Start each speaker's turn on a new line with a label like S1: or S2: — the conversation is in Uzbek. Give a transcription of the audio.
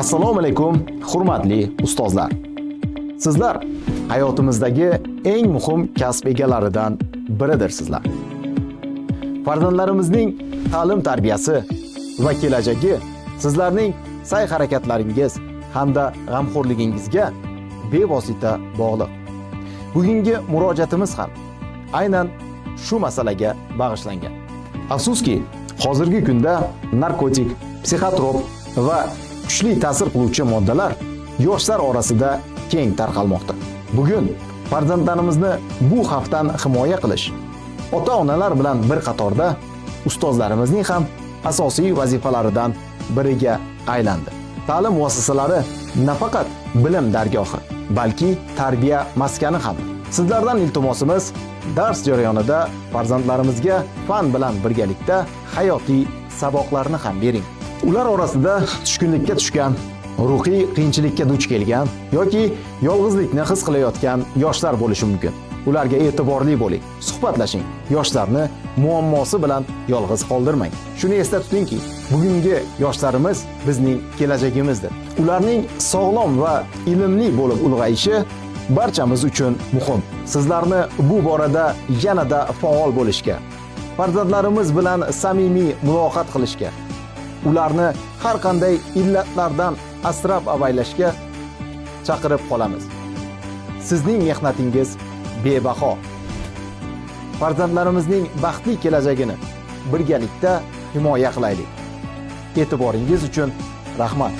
S1: Assalomu alaykum, hurmatli ustozlar. Sizlar hayotimizdagi eng muhim kasb egalaridan biridirsizlar. Farzandlarimizning ta'lim tarbiyasi va kelajagi sizlarning sa'y harakatlaringiz hamda g'amxo'rligingizga bevosita bog'liq. Bugungi murojaatimiz ham aynan shu masalaga bag'ishlangan. Afsuski, hozirgi kunda narkotik, psixotrop va kuchli ta'sir qiluvchi moddalar yoshlar orasida keng tarqalmoqda. Bugun farzandlarimizni bu xavfdan himoya qilish ota-onalar bilan bir qatorda ustozlarimizning ham asosiy vazifalaridan biriga aylandi. Ta'lim muassasalari nafaqat bilim dargohi, balki tarbiya maskani hamdir. Sizlardan iltimosimiz, dars jarayonida farzandlarimizga fan bilan birgalikda hayotiy saboqlarni ham bering. Ular orasida tushkunlikka tushgan, ruhiy qiyinchilikka duch kelgan yoki yolg'izlikni his qilayotgan yoshlar bo'lishi mumkin. Ularga e'tiborli bo'ling, suhbatlashing. Yoshlarni muammosi bilan yolg'iz qoldirmang. Shuni esda tutingki, bugungi yoshlarimiz bizning kelajagimizdir. Ularning sog'lom va ilmli bo'lib ulg'ayishi barchamiz uchun muhim. Sizlarni bu borada yanada faol bo'lishga, farzandlarimiz bilan samimiy muloqot qilishga, ularni har qanday illatlardan asrab avaylashga chaqirib qolamiz. Sizning mehnatingiz bebaho. Farzandlarimizning baxtli kelajagini birgalikda himoya qilaylik. E'tiboringiz uchun rahmat.